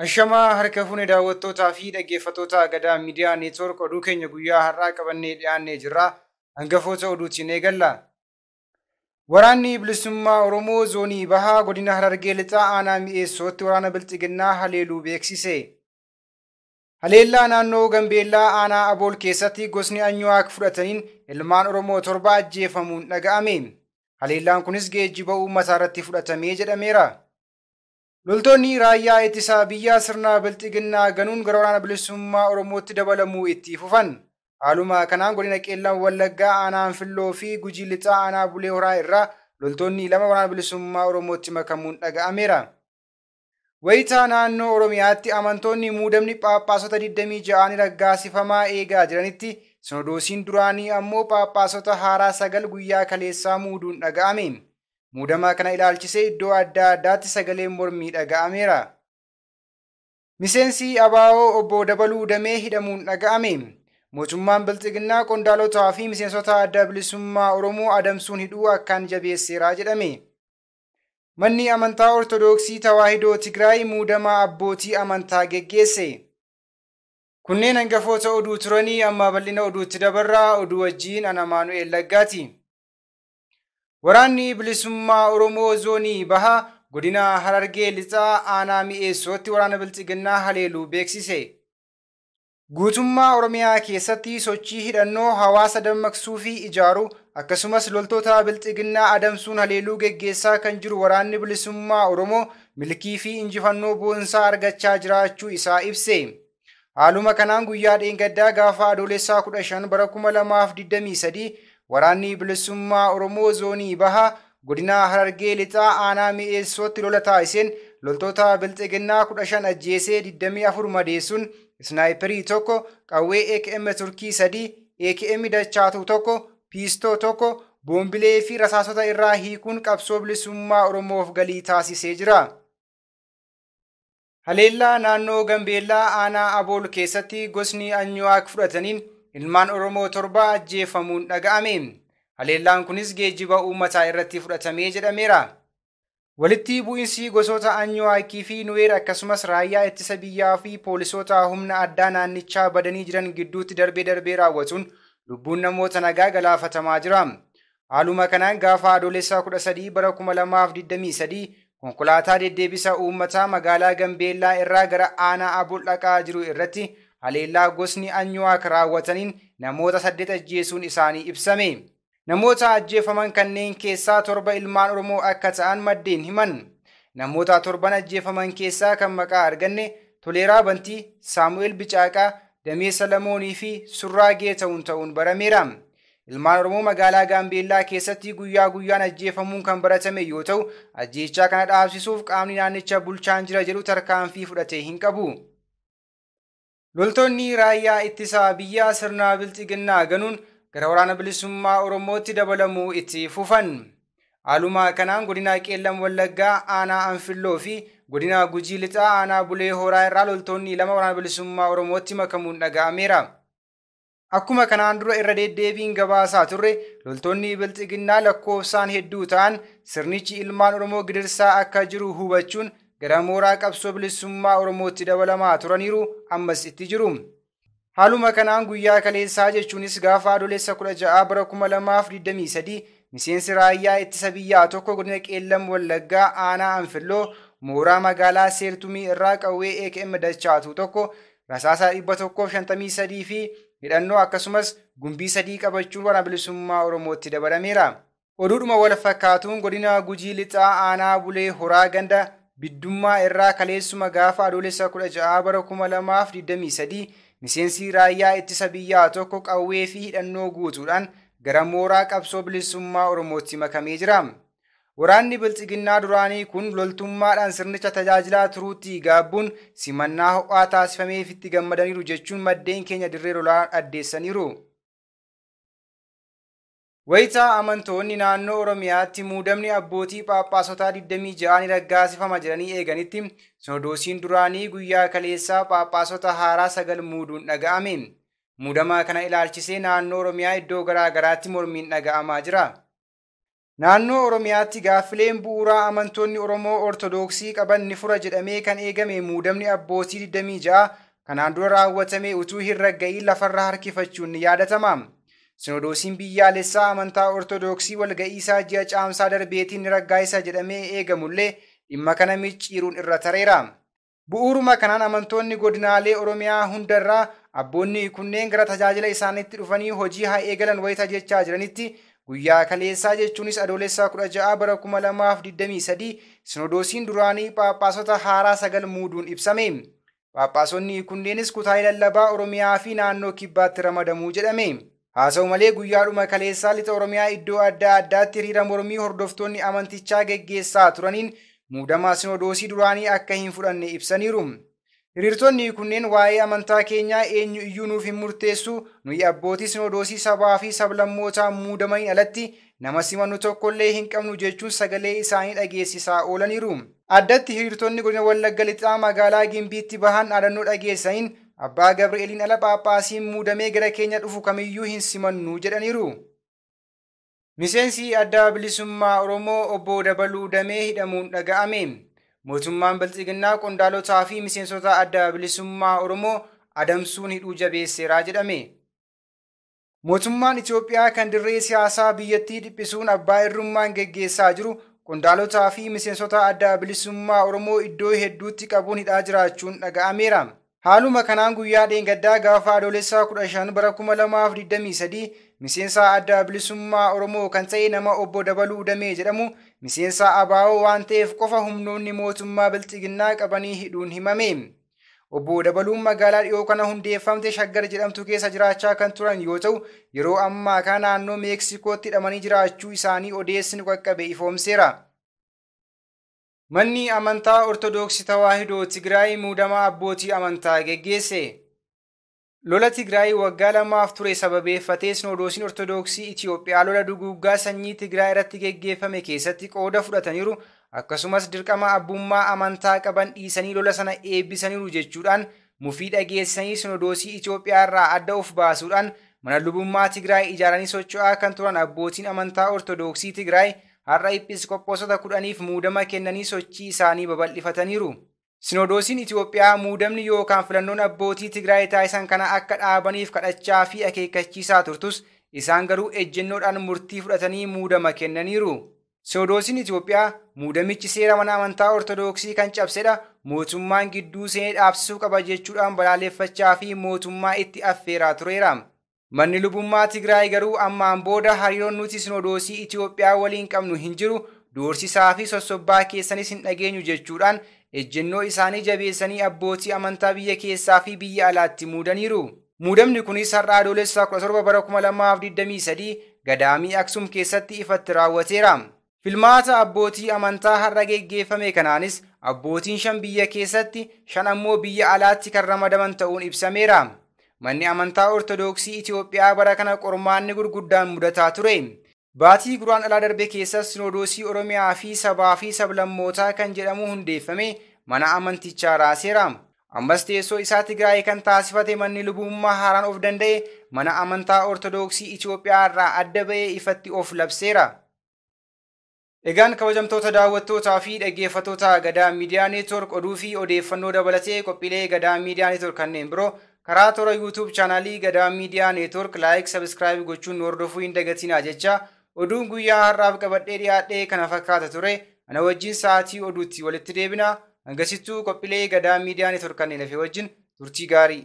Ashamaa harka fuune daawwattootaa fi dhaggeeffattoota Gadaa Miidiyaa Neetwoork oduu keenya guyyaa har'aa qabannee dhiyaannee jirra. Hangafoota oduutiin eegalla. Waraanni Bilisummaa Oromoo Zoonii Bahaa Godina Harargee Lixaa Aanaa Mi'eessootti waraana Bilxiginnaa haleeluu beeksise. Haleellaa naannoo Gambeellaa Aanaa Abool keessatti gosni Anyuwaak fudhataniin ilmaan Oromoo 7 ajjeefamuun dhaga'ame. Haleellaan kunis geejjiba uummataa irratti fudhatamee jedhameera. Loltoonni raayyaa ittisaa biyyaa sirna Bilxiginnaa ganuun gara waraana Bilisummaa Oromootti dabalamuu itti fufan. Haaluma kanaan godina Qeellam Wallaggaa Aanaa Anfilloo fi Gujii Lixaa Aanaa Bulee Horaa irraa loltoonni 2 waraana Bilisummaa Oromootti makamuun dhaga'ameera. Wayitaa naannoo Oromiyaatti amantoonni muudamni Phaaphaasota 26 raggaasifamaa eegaa jiranitti Sinodoosiin duraanii ammoo Phaaphaasota haaraa 9 guyyaa kaleessaa muuduun dhaga'ame. Muudama kana ilaalchisee iddoo adda addaatti sagaleen mormii dhaga'ameera. Miseensi ABO obbo Dabaluu Damee hidhamuun dhaga'ame. Mootummaan Bilxiginnaa qondaalotaa fi miseensota adda bilisummaa Oromoo adamsuun hidhuu akkaan jabeesseera jedhame. Manni amantaa Ortoodooksii Tawaahidoo Tigraay muudama abbootii amantaa geggeesse. Kunneen hangafoota oduu turanii amma bal'ina oduutti dabarraa. Oduu wajjiin ana Maanu'eel Laggaati. Waraanni Bilisummaa Oromoo Zoonii Bahaa Godina Harargee Lixaa Aanaa Mi'eessootti waraana Bilxiginnaa haleeluu beeksise. Guutummaa Oromiyaa keessatti sochii hidhannoo hawaasa dammaqsuu fi ijaaruu akkasumas loltoota Bilxiginnaa adamsuun haleeluu geggeessaa kan jiru waraanni Bilisummaa Oromoo milkii fi injifannoo boonsaa argachaa jiraachuu isaa ibse. Haaluma kanaan guyyaa dheengaddaa gaafa adoolessaa 15 bara 2023 waraanni Bilisummaa Oromoo Zoonii Bahaa Godina Harargee Lixaa Aanaa Mi'eessootti lola taasiseen loltoota Bilxiginnaa 15 ajjeesee 24 madeessuun isnaayiperii 1, qawwee AKM Turkii 3, AKM Dachaatuu 1, piistoo 1, boombilee fi rasaasota irraa hiikuun qabsoo bilisummaa Oromoof galii taasisee jira. Haleellaa naannoo Gambeellaa Aanaa Abool keessatti gosni Anyuwaak fudhataniin ilmaan Oromoo 7 ajjeefamuun dhaga'ame. Haleellaan kunis geejjiba uummataa irratti fudhatamee jedhameera. Walitti bu'iinsi gosoota Anyuwaakii fi Nuweer akkasumas raayyaa ittisa biyyaa fi poolisoota humna addaa naannichaa badanii jiran gidduutti darbee darbee raawwatuun lubbuun namoota nagaa galaafatamaa jira. Haaluma kanaan gaafa adoolessaa 13 bara 2023 konkolaataa deddeebisa uummataa magaalaa Gambeellaa irraa gara Aanaa Abool dhaqaa jiru irratti haleellaa gosni Anyuwaak raawwataniin namoota 8 ajjeesuun isaanii ibsame. Namoota ajjeefaman kanneen keessaa 7 ilmaan Oromoo akka ta'an maddeen himan. Namoota 7 ajjeefaman keessaa kan maqaa arganne Toleeraa Bantii, Saamu'eel Bicaaqaa, Damee Salamoonii fi Surraa Geeta'uun ta'uun barameera. Ilmaan Oromoo magaalaa Gaambeellaa keessatti guyyaa guyyaan ajjeefamuun kan baratame yoo ta'u, ajjeechaa kana dhaabsisuuf qaamni naannicha bulchaan jira jedhu tarkaanfii fudhatee hin qabu. Loltoonni raayyaa ittisaa biyyaa sirna Bilxiginnaa ganuun gara waraana Bilisummaa Oromootti dabalamuu itti fufan. Haaluma kanaan godina Qeellam Wallaggaa Aanaa Anfilloo fi godina Gujii Lixaa Aanaa Bulee Horaa irraa loltoonni 2 waraana Bilisummaa Oromootti makamuun dhaga'ameera. Akkuma kanaan dura irra deddeebiin gabaasaa turre loltoonni Bilxiginnaa lakkoofsaan hedduu ta'an sirnichi ilmaan Oromoo gidirsaa akka jiru hubachuun gara mooraa qabsoo bilisummaa Oromootti dabalamaa turaniiru ammas itti jiru. Haaluma kanaan guyyaa kaleessaa jechuunis gaafa adoolessa 16 bara 2023 miseensi raayyaa ittisa biyyaa tokko godina Qeellam Wallaggaa Aanaa Anfilloo mooraa magaalaa Seertumii irraa qawwee AKM Dachaatuu tokko rasaasa 153 fi hidhannoo akkasumas gumbii 3 qabachuun waraana bilisummaa Oromootti dabalameera. Oduudhuma wal fakkaatuun godina Gujii Lixaa Aanaa Bulee Horaa ganda Biddummaa irraa kaleessuma gaafa adoolessa 16 bara 2023 miseensi raayyaa ittisa biyyaa tokko qawwee fi hidhannoo guutuudhaan gara mooraa qabsoo bilisummaa Oromootti makamee jira. Waraanni Bilxiginnaa duraanii kun loltummaadhaan sirnicha tajaajilaa turuutti gaabbuun simannaa ho'aa taasifameef itti gammadaniiru jechuun maddeen keenya dirree lolaa addeessaniiru. Wayitaa amantoonni naannoo Oromiyaatti muudamni abbootii Phaaphaasotaa 26 raggaasifama jedhanii eeganitti Sinodoosiin duraanii guyyaa kaleessaa Phaaphaasota haaraa 9 muuduun dhaga'ame. Muudama kana ilaalchisee naannoo Oromiyaa iddoo garaa garaatti mormiin dhaga'amaa jira. Naannoo Oromiyaatti gaaffileen bu'uuraa amantoonni Oromoo Ortodoksii qaban ni fura jedhamee kan eegame muudamni abbootii 26 kanaan dura raawwatame utuu hin ragga'iin lafarra harkifachuun ni yaadatama. Sinodoosiin biyyaalessaa amantaa Ortodoksii walga'iisaa ji'a caamsaa darbeetiin ni raggaa'isa jedhamee eegamullee dhimma kana micciiruun irra tareera. Bu'uuruma kanaan amantoonni godinaalee Oromiyaa hundarraa abboonni kunneen gara tajaajila isaaniitti dhufanii hojii haa eegalan wayita jechaa jiranitti guyyaa kaleessaa jechuunis adoolessaa 16 bara 2023 sinodoosiin duraanii Phaaphaasota haaraa 9 muuduun ibsame. Phaaphaasonni kunneenis kutaa lallabaa Oromiyaa fi naannoo kibbaatti ramadamuu jedhame. Haa ta'u malee guyyaadhuma kaleessaa lixa Oromiyaa iddoo adda addaatti hiriira mormii hordoftoonni amantichaa geggeessaa turaniin muudama sinodoosii duraanii akka hin fudhanne ibsaniiru. Hiriirtonni kunneen waa'ee amantaa keenyaa eenyu iyyuu nuuf hin murteessu, nuyi abbootii sinodoosii sabaa fi sablammootaa muudamaniin alatti nama simannu tokkollee hin qabnu jechuun sagalee isaanii dhageessisaa oolaniiru. Addatti hiriirtonni godina Wallagga Lixaa magaalaa Gimbiitti bahan dhaadannoo dhageessaniin Abbaa Gabri'eeliin ala Phaaphaasiin muudamee gara keenya dhufu kamiyyuu hin simannu jedhaniiru. Miseensi Adda Bilisummaa Oromoo Obbo Dabaluu Damee hidhamuun dhaga'ame. Mootummaan Bilxiginnaa qondaalotaa fi miseensota Adda Bilisummaa Oromoo adamsuun hidhuu jabeesseeraa jedhame. Mootummaan Itoophiyaa kan dirree siyaasaa biyyattii dhiphisuun abbaa irrummaan geggeessaa jiru qondaalotaa fi miseensota Adda Bilisummaa Oromoo iddoo hedduutti qabuun hidhaa jiraachuun dhaga'ameera. Haaluma kanaan guyyaa dheengaddaa gaafa adoolessaa 15 bara 2023 miseensa Adda Bilisummaa Oromoo kan ta'e nama Obbo Dabaluu Damee jedhamu miseensa ABO waan ta'eef qofa humnoonni mootummaa Bilxiginnaa qabanii hidhuun himame. Obbo Dabaluun magaalaa dhiyoo kana hundeeffamte Shaggar jedhamtu keessa jiraachaa kan turan yoo ta'u yeroo ammaa kana naannoo Meeksikootti hidhamanii jiraachuu isaanii odeessni qaqqabe ifoomseera. Manni amantaa Ortodoksii Tawaahidoo Tigraay muudama abbootii amantaa geggeesse. Lola Tigraay waggaa lamaaf ture sababeeffatee Sinodoosiin Ortodoksii Itoophiyaa lola duguuggaa sanyii Tigraay irratti geggeeffame keessatti qooda fudhataniiru akkasumas dirqama abbummaa amantaa qaban dhiisanii lola sana eebbisaniiru jechuudhaan mufii dhageessisanii Sinodoosii Itoophiyaa irraa adda of baasuudhaan mana lubummaa Tigraay ijaaranii socho'aa kan turan abbootiin amantaa Ortodoksii Tigraay har'a episkoppoosota 10f muudama kennanii sochii isaanii babal'ifataniiru. Sinodoosiin Itoophiyaa muudamni yookaan filannoon abbootii Tigraay taasisan kana akka dhaabaniif kadhachaa fi akeekkachiisaa turtus isaan garuu ejjennoodhaan murtii fudhatanii muudama kennaniiru. Sinodoosiin Itoophiyaa muudamichi seera mana amantaa Ortodoksii kan cabsedha, mootummaan gidduu seenee dhaabsisuu qaba jechuudhaan balaaleffachaa fi mootummaa itti affeeraa tureera. Manni lubummaa Tigraay garuu ammaan booda hariiroon nuti Sinodoosii Itoophiyaa waliin qabnu hin jiru, doorsisaa fi sossobbaa keessanis hin dhageenyu jechuudhaan ejjennoo isaanii jabeessanii abbootii amantaa biyya keessaa fi biyya alaatti muudaniiru. Muudamni kunis har'a adoolessaa 17 bara 2023 gadaamii Aksum keessatti ifatti raawwateera. Filmaata abbootii amantaa har'a geggeeffame kanaanis abbootiin 5 biyya keessatti 5 ammoo biyya alaatti kan ramadaman ta'uun ibsameera. Manni amantaa Ortodoksii Itoophiyaa bara kana qormaanni gurguddaan mudataa ture. Baatii guraan alaa darbe keessas Sinodoosii Oromiyaa fi sabaa fi sablammootaa kan jedhamu hundeeffame mana amantichaa raaseera. Ammas teessoo isaa Tigraay kan taasifate manni lubummaa haaraan of danda'e mana amantaa Ortodoksii Itoophiyaa irraa adda ba'ee ifatti of labseera. Egaan kabajamtoota daawwattootaa fi dhaggeeffattoota Gadaa Miidiyaa Neetwork oduu fi odeeffannoo dabalatee qophiilee Gadaa Miidiyaa Neetwork kanneen biroo karaa toora YouTube chaanaalii Gadaa Miidiyaa Neetwork laayik sabskraayib gochuun nu hordofuu hin dagatinaa jecha oduun guyyaa har'aaf qabadhee dhiyaadhee kana fakkaata ture. Ana wajjin sa'aatii oduutti walitti deebina. Hangasittuu qophiilee Gadaa Miidiyaa Neetwork kanneen hafe wajjin turtii gaarii.